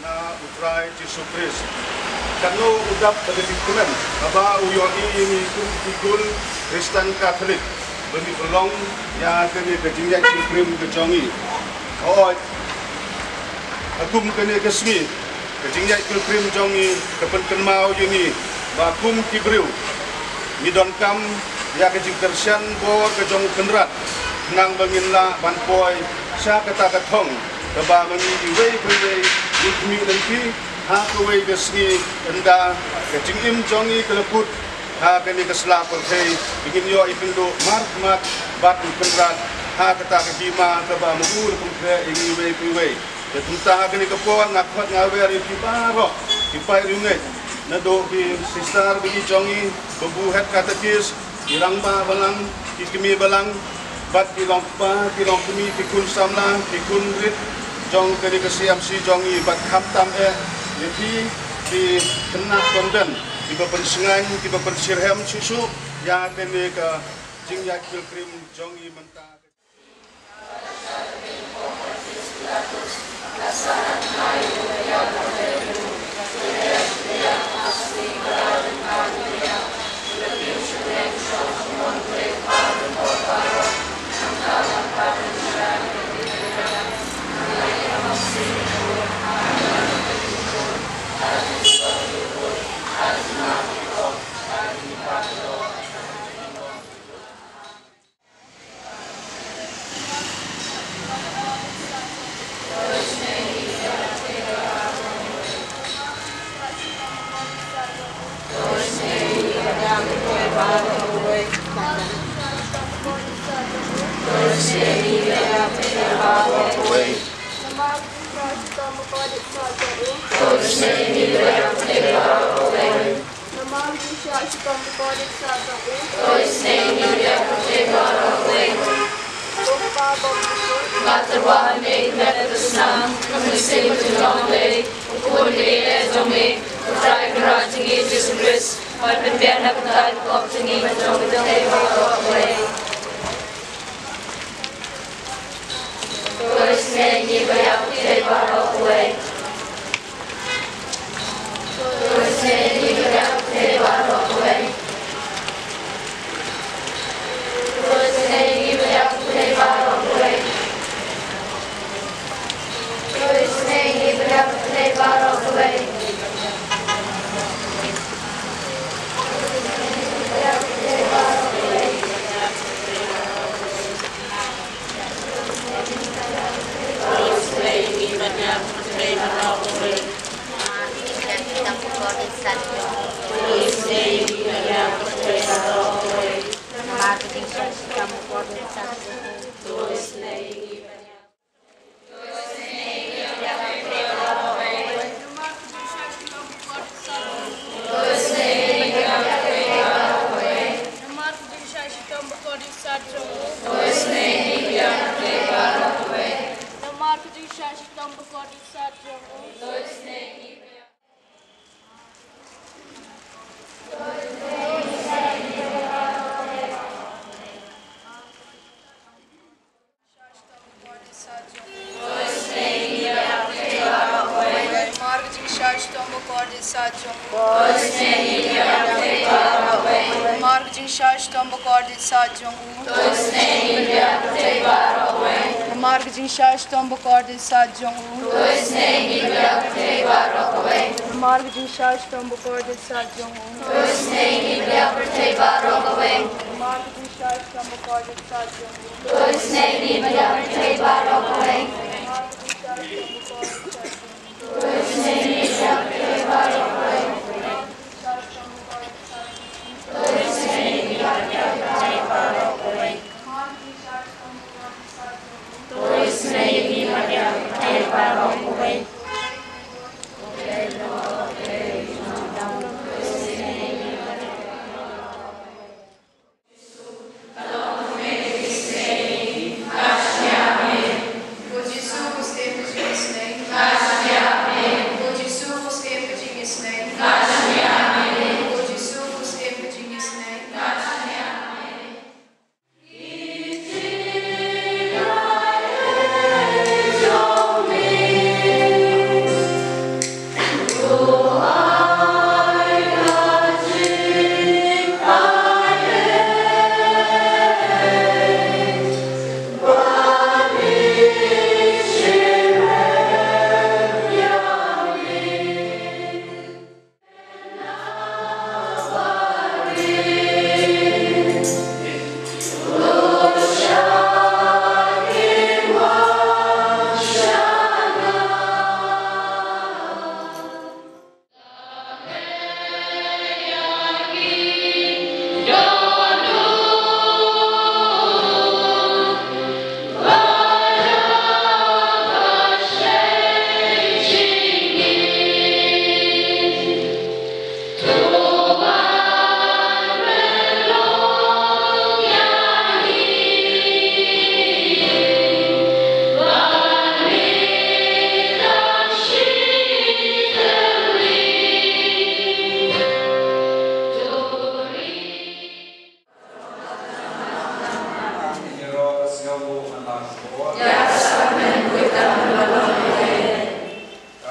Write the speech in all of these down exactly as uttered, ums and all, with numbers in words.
Na U Trai Jisu Khrist. Katno u dap ka jingkmen haba u ïohi ïa ngi kum ki khun Khristan Katholik ba ngi pynlong ïa kane ka jingïaid pilgrim ka jong ngi. Hooid, ha kum kane ka sngi, ka jingïaid pilgrim jong ngi ka pynkynmaw ïa ngi ba kum ki briew ngi donkam ïa ka jingkyrshan bor ka jong U Kynrad, khnang ba ngin lah ban poi sha kata ka thong kaba ma ngi iwei pa iwei ngin khmih lynti ha kawei ka sngi, ynda ka jingim jong ngi ka la kut ha kane ka sla pyrthei, ba ngin ïoh ïakynduh markhmat bad U Kynrad ha kata ka hima kaba ma u la pynkhreh ïa ngi iwei pa iwei. Te kumta ha kane ka por nga khot nga wer ïa phi baroh ki paid riewngeit, naduh ki sister baby jong ngi, babu head katekist, ki rangbah balang, ki kmie balang, bad ki longkpa ki longkmie, ki khun samla, ki khun rit jong kane ka C M C jong ngi, bad khamtam eh ïa phi ki khynnah convent kiba pynshngaiñ, kiba pynshyrhem shuh shuh ïa kane ka jingïaid pilgrim jong ngi mynta. Namar ka jingshah shitom bakordit sah jong u. Namar ka jingshah shitom bakordit sah jong u. Ko Kpa bym kut. Nga tyrwa ha me ka met ka snam, ka mynsiem ka jinglong lei, u Khun ka ïeit jong me, U Trai Kynrad jong ngi Jisu Khrist, ban pynbiang na ka bynta ka pop jong ngi bad jong ka pyrthei baroh kawei. To isynei ngi bad ïa ka pyrthei baroh kawei. Namar ka jingshah shitom bakordit sah jong u. Namar ka jingshah shitom bakordit sah jong u. Namar ka jingshah shitom bakordit sah jong u. Namar ka jingshah shitom bakordit sah jong u. Namar ka jingshah shitom bakordit sah jong u. Namar ka jingshah shitom bakordit sah jong u. Namar ka jingshah shitom bakordit sah jong u. Namar ka jingshah shitom bakordit sah jong u.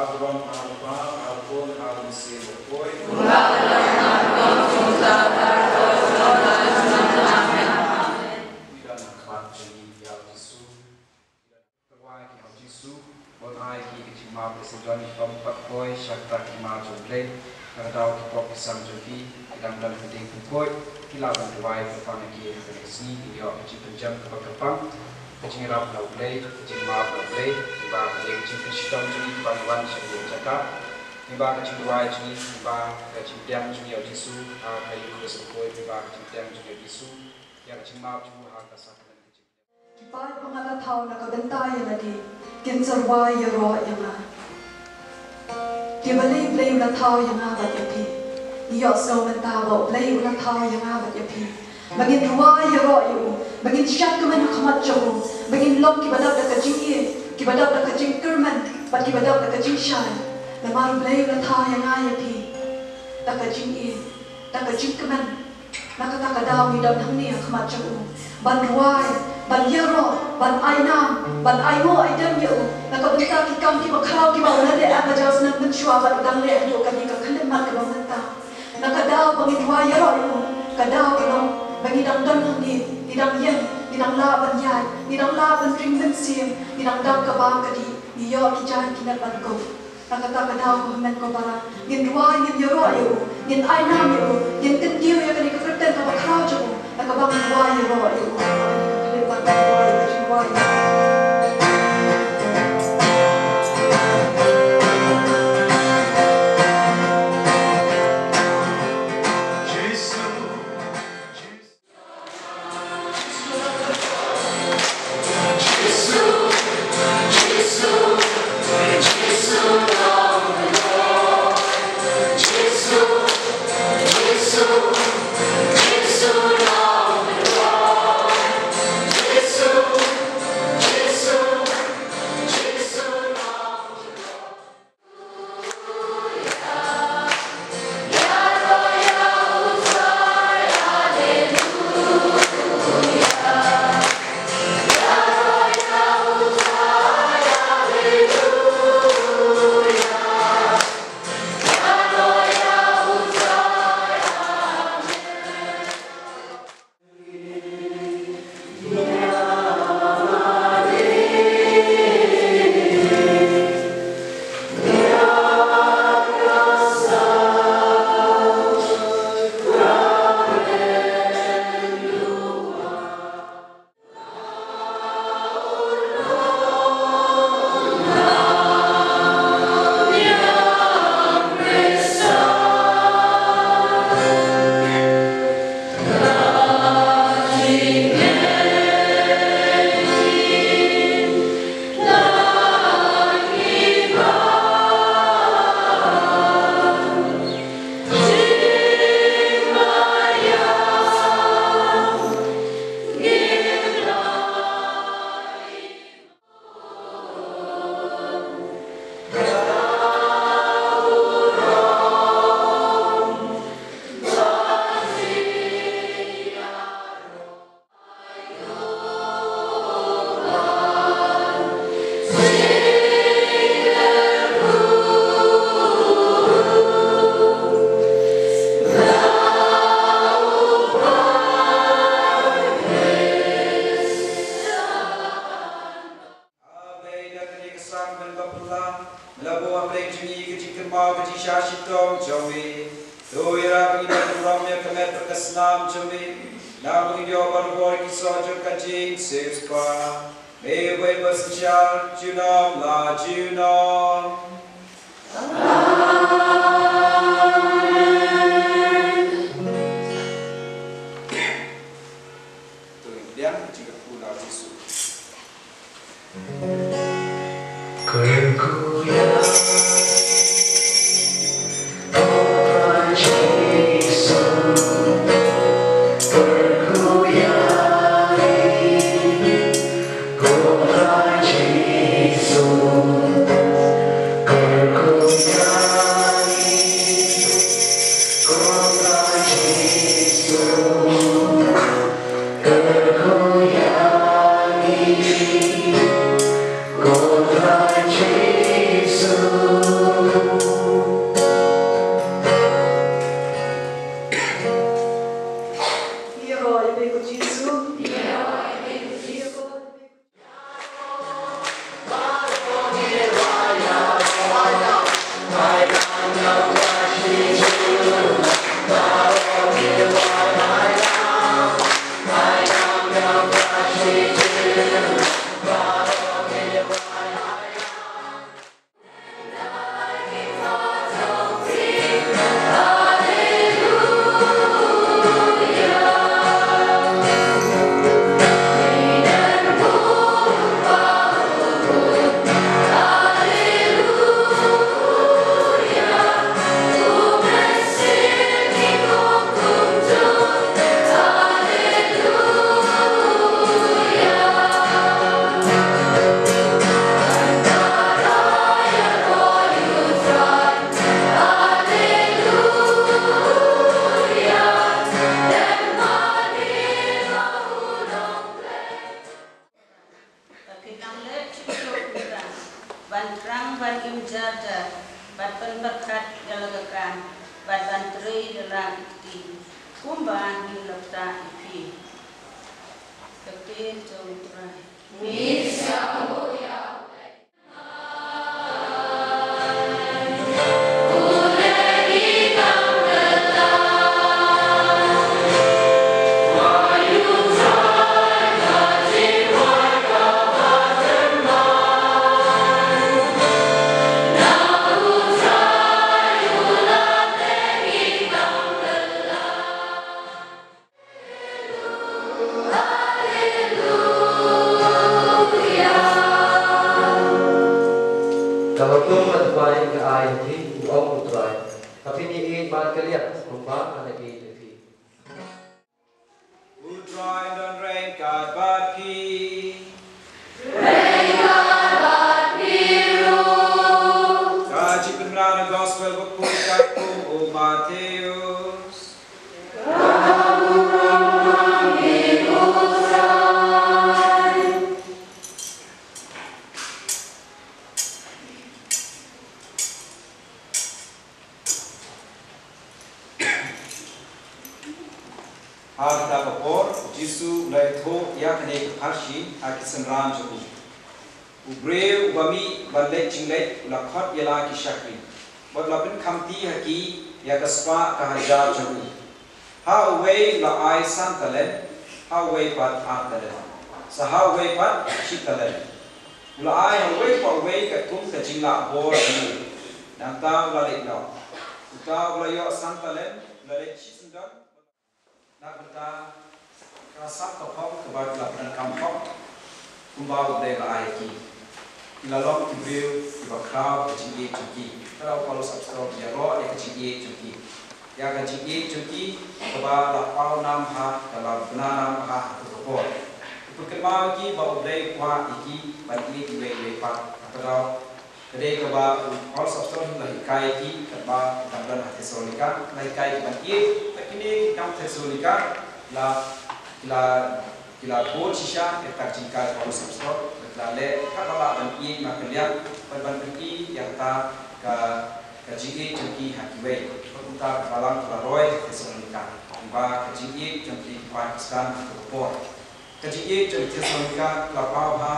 Bad u Kpa, bad u Khun, bad u Mynsiem Bakhuid. Ngi don ha khmat jong ngi ïa u Jisu. Ngi don ha khmat jong u Jisu, ban ai ki ka jingmap ïa ki, don ki bym pat poi sha kata ka hima jong U Blei. Na ka daw ki pop ki sam jong ki, ki dang don ha ka diengphna khuid, ki lah ban duwai kyrpang ïa ki ha kane ka sngi, ngin ïoh ka jingpynjem kaba kyrpang, ka jingïarap na U Blei, ka jingmap na U Blei, kiba ka dei ka jingpynshitom jong ngi kiba ngi wan sha kane ka jaka, kiba ka jingduwai jong ngi, kiba ka jingpdiang jong ngi ïa u Jisu ha ka Eukharist bakhuid, kiba ka jingpdiang jong ngi ïa u Jisu, ïa ka jingmap jong u ha ka sakramen ka jingpdiang. Ki paid ba nga la thaw na ka bynta ïa lade, kin sa rwai ïaroh ïa nga. Te balei U Blei u la thaw ïa nga bad ïa phi? Ngi ïohsngew mynta ba U Blei u la thaw ïa nga bad ïa phi, ba ngin rwai ïaroh ïa u, ba ngin shad kmen ha khmat jong u, ba ngin long kiba dap da ka jingïeit, kiba dap da ka jingkyrmen, bad kiba dap da ka jingshai. Namar U Blei u la thaw ïa nga ïa phi da ka jingïeit, da ka jingkmen. Na kata ka daw ngi don hangne ha khmat jong u, ban rwai, ban ïaroh, ban ai nam, ban ai nguh ai dem ïa u na ka bynta ki kam kiba khraw kiba u la leh ha ka jaw snem mynshuwa bad u dang leh haduh kane ka khyllipmat kaba mynta. Na ka daw ba ngin rwai ïaroh ïa u, ka daw ka long ba ngi dang don hangne, ngi dang ïeng, ngi dang lah ban ïaid, ngi dang lah ban ring mynsiem, ngi dang dap ka bam ka dih, ngi ïoh ki jaiñ ki met ban kup. Na kata ka daw, ko hynmen ko para, ngin rwai, ngin ïaroh ïa u, ngin ai nam ïa u, ngin kyntiew ïa kane ka kyrteng kaba khraw jong u, na kaba ngin rwai ïaroh ïa u ha kane ka khyllipmat, ngin rwai ïa ka jingrwai. A Blei, da kane ka sakramen ba phylla, me la buh ha pdeng jong ngi ka jingkynmaw ka jingshah shitom jong me. To ïarap ba ngin ïa burom ïa ka met bad ka snam jong me, namar ba ngin ïoh barabor ki soh jong ka jingsiewspah. Me uba im ba synshar junom la junom. Amen. To ngin pdiang ka jingkyrkhu na u Jisu. Kyrkhu ïa u Trai Jisu, kyrkhu ïa u Trai Jisu, kyrkhu bad ban pyrkhat ïa la ka kam bad ban trei da la ka kti kumba ngi la pynpaw ïa phi. Ka ktien jong U Trai. Ka hotom ka duwai ka ai ha phi, u ong U Trai. Ha phi ngi ïeit bad ka liang kumba nga la ïeit ha phi. U Trai un don ryngkat bad phi. Ryngkat bad phi ruh. Ka jingpynbna na Gospel bakhuid katkum u Mathaios. Ha kata ka por, Jisu u la ïathuh ïa kane ka pharshi ha ki synran jong u. U briew uba mih ban leit jingleit u la khot ïa la ki shakri, bad u la pynkhamti ha ki ïa ka spah ka hajar jong u. Ha uwei u la ai san talent, ha uwei pat ar talent, sa ha uwei pat shi talent. U la ai ha uwei pa uwei katkum ka jinglah bor jong u. Nangta u la leit noh. Uta uba la ïoh san talent u la leit shisyndon na ka bynta ka sap ka phong kaba ki la pyndonkam hok kumba U Blei u la ai ha ki. Ki la long ki briew kiba khraw ha ka jingïeit jong ki. Ka dei u Paulus apostol u ïaroh ïa ka jingïeit jong ki. Ïa ka jingïeit jong ki kaba la paw nam bha, ka la bna nam bha ha kato ka por. U pynkynmaw ïa ki ba U Blei u kwah ïa ki ban ïeit iwei ïa iwei pat. Ka dei, ka dei kaba u Paulus apostol u la hikai ïa ki katba u dang don ha Thessalonika, u la hikai ïa ki ban ïeit. Bad kine ki nong Thessalonika la, ki la, ki la bun shisha ïa kata ka jinghikai u Paulus apostol, bad ki la leh katba lah ban ïeit markylliang bad ban pyni ïa kata ka, ka jingïeit jong ki ha kiwei. Bad kumta ka balang ka la roi ha Thessalonika. Kumba ka jingïeit jong ki, ki paid Khristan ha kato ka por. Ka jingïeit jong ki Thessalonika ka la paw bha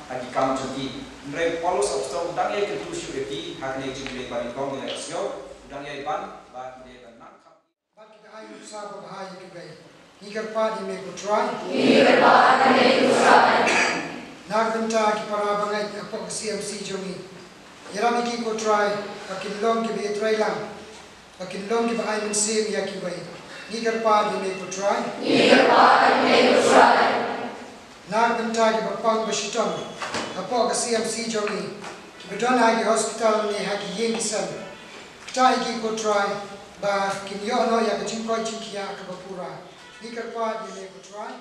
ha ki kam jong ki. Hynrei u Paulus apostol u dang ïai kyntu shuh ïa ki ha kane ka jingpule ba nyngkong ïa la ka sngew, u dang ïai ban ba ki dei ban nang kham. Bad ki da ai nuksa babha ïa kiwei. Ngi kyrpad ïa me ko Trai. Ngi kyrpad ïa me ko Trai. Na ka bynta ki para bangeit hapoh ka C M C jong ngi. Ïalam ïa ki ko Trai, ba kin long kiba ïatreilang, ba kin long kiba ai mynsiem ïa kiwei. Ngi kyrpad ïa me ko Trai. Ngi kyrpad ïa me ko Trai. Na ka bynta kiba pang ba shitom hapoh ka C M C jong ngi, kiba don ha ki hospital ne ha ki ïing ki sem. Ktah ïa ki ko Trai, ba kin ïoh noh ïa ka jingkoit jingkhiah kaba pura. Ngi kyrpad ïa me ko Trai.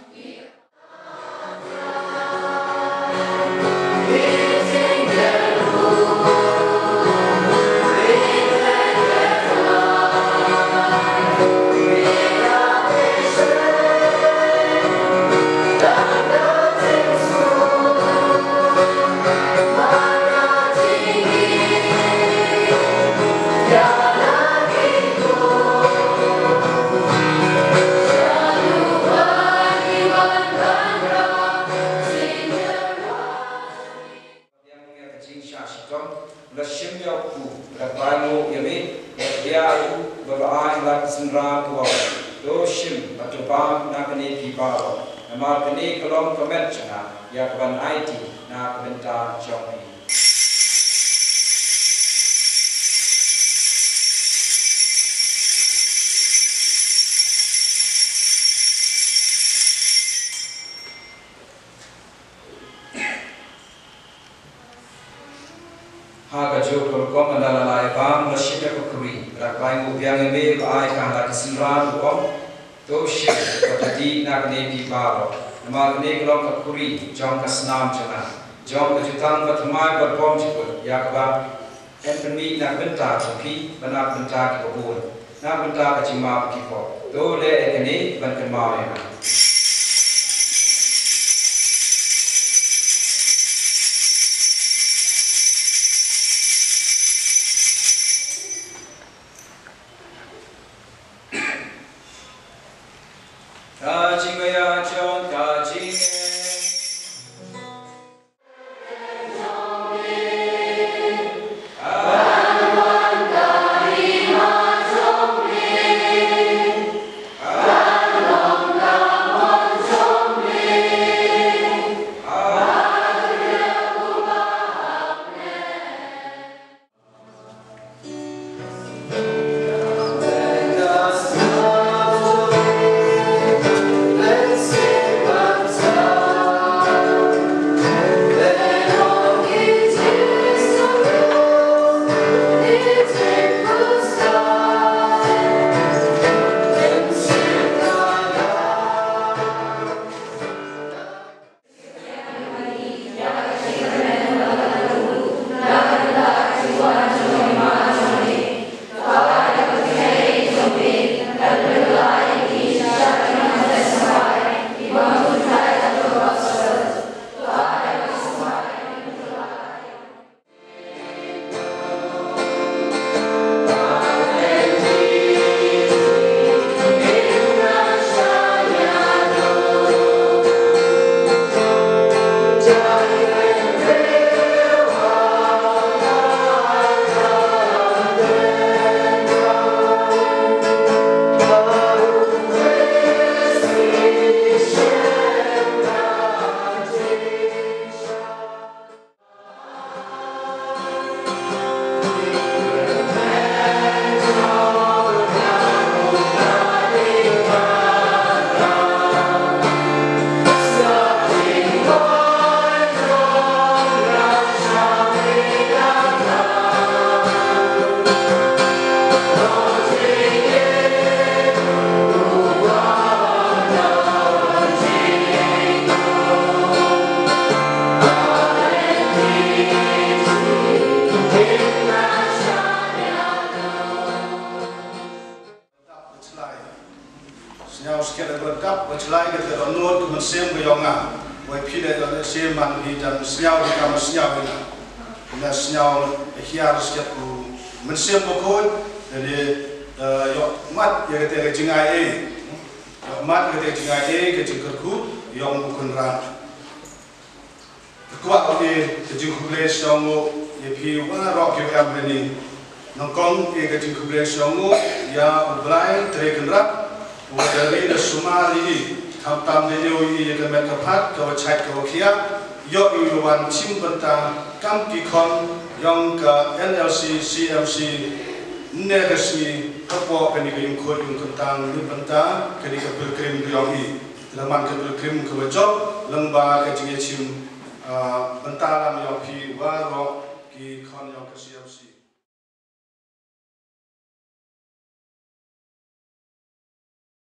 Biang ïa ka jingshah shitom, u la shim ïa u kpu, u la khlaiñ nguh ïa me, u la pdiah ïa u, bad u la ai ha la ki synran, u ong, to shim bad to bam na kane phi baroh, namar kane ka long ka met jong nga ïa kaban aiti na ka bynta jong phi. Ha kajuh ka rukom ynda la ïa bam, u la shim ïa ka khuri, u la khlaiñ nguh biang ïa me, u la ai ka ha la ki synran, u ong, to shim bad to dih na kane phi baroh, namar kane ka long ka khuri jong ka snam jong nga, jong ka jutang bathymmai batbymjukut, ïa kaba yn pynmih na ka bynta jong phi bad na ka bynta kiba bun, na ka bynta ka jingmap ki kpoh. To leh ïa kane ban kynmaw ïa nga. Wat shlai ka te dohnud ka mynsiem ka yong nga. Wat phi da dohnud se man phi jan sñiaw phi kam sñiaw ina. Ina sñiaw hiar skhet u mynsiem bakhuid. Dane yoh mat ya ka te ka jingai e. Yoh mat ya ka te ka jingai e ka jingkyrkhu yong u Kynrad. Kwah u e ka jingkhublei shong u ya phi waroh ki em heni. Nyngkong e ka jingkhublei shong u ya u Blai Tre Kynrad u da ri da sumar i khamtam da yoh i ya ka met ka phat ka wa chait ka wa khiah. Yoh i u wan chim bynta kam ki khon yong ka N L C C M C. Ne ka sngi hapoh kani ka yungkhuid yungkyntang ni bynta kani ka pilgrim ka yong i. Te la man ka pilgrim ka wa jop lyngba ka jingïachim bynta lang yong phi waroh ki khon yong ka C M C.